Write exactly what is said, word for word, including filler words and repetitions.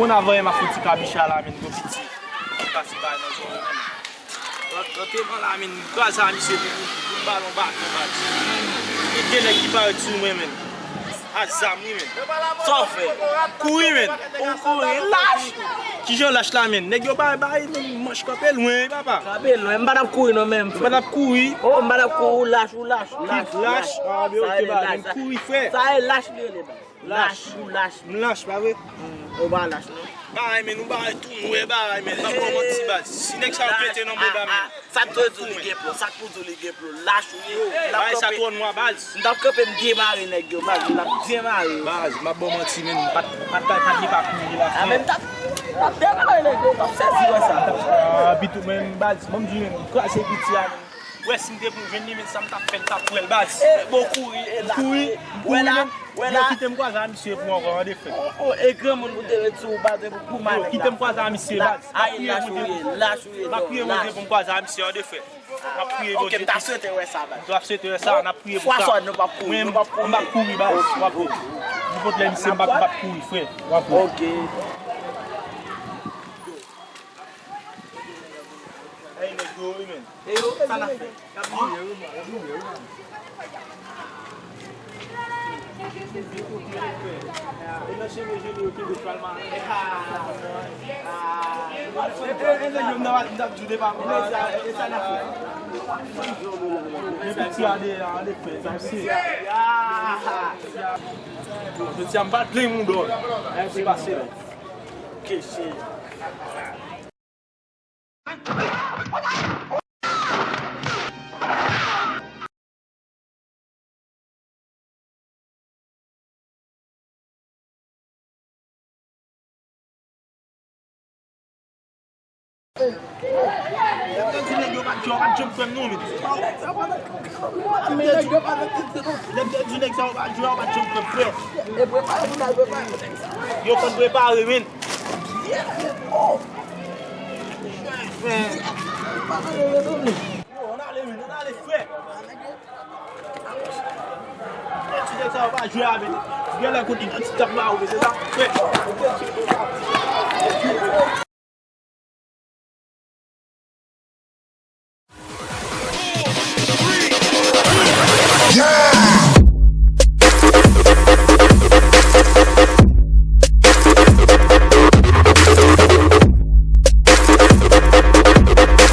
Moun avan m ap fouti kabicha la, men gwo piti. Ki pase bay nan zòn yo, men. Antre, antre pran la, men, kraze a misye pou, pou, pou l ba l yon baton, baz. E gen nèg ki parèt sou mwen, men. A zam, wi, men. Sa w fè? Kouri, men. Ou kouri, lach. Kijan lach la, men? Nèg yo bay, bay, men, manch kanpe lwen, wi, papa. Kanpe lwen, m pa t ap kouri, non, men. M pa t ap kouri. Oh, m pa t ap kouri, ou lach, ou lach. Lach, lach. Ah, men, ok, ba, men, kouri, frè. Sa e lach, li rele, baz. Lach. Lach, ou lach. M lach, pa vre? Mm, ou pa lach, non. Bagay, men, nou bagay tou nwè, bagay, men. Pa pran manti, baz. Si nèg sa yo pete nan mwen, ba, men. Sa k tou di w li gen plon, sa k pou di w li gen plon. Lach ou ye. Bagay sa twò nwa, baz. M t ap kanpe, m demare nèg yo, baz. M t ap demare yo. Baz, m ap ba w manti, men. M pa t, pa t, pa t gen pa kouri la, frè. A, men m t ap, m t ap demare nèg yo, m t ap sezi wè sa. Ah, bitou, men, baz, ban m di w, men, kraze piti a, men. Wè, si m te pou jwenn li, men sa m t ap fè, m t ap pran l, baz. E, bon, kouri, e la. Kouri, kouri, men. Yo kite m kwaze a misye pou ankò, an defèt. Oh, oh, e granmoun pou te ret sou ou, baz, pou, pou malèg la. Yo kite m kwaze a misye, baz. M ap priye Bondye pou, m ap priye Bondye pou m kwaze a misye, an defèt. M ap priye Bondye. Ok, m ta swete wè sa, baz. M ta swete wè sa, n ap priye pou sa. Fwa sa, nou p ap kouri, nou p ap kouri. M p ap kouri, baz. W ap wè. Nenpòt lè misye, m p ap, m p ap kouri, frè. W ap wè. Ok. Ey, nèg yo, wi, men. E yo, sa n ap fè? Y ap boule, wi, man. Y ap boule, wi, man. E nan chemen jeni yo kenbe pral mare. E, e, e, nèg yo, m nan, m t ap di w depa, e sa, e sa n ap fè. Men piti a de, a de fè, sa se. Jodi a, m pa t plenn moun dò. Ayen se pase la. Kesye. Lè m te di nèg yo pa t jwe, yo pa t janm kwè m non, men. Lè m te di nèg sa yo pa t jwe, yo pa t janm kwè m, frè. Yo konn prepare, men. Ann ale, men, ann ale, frè. Ti nèg sa yo pa jwe avè l. Genlè kote yon ti tap la ou se sa. Frè.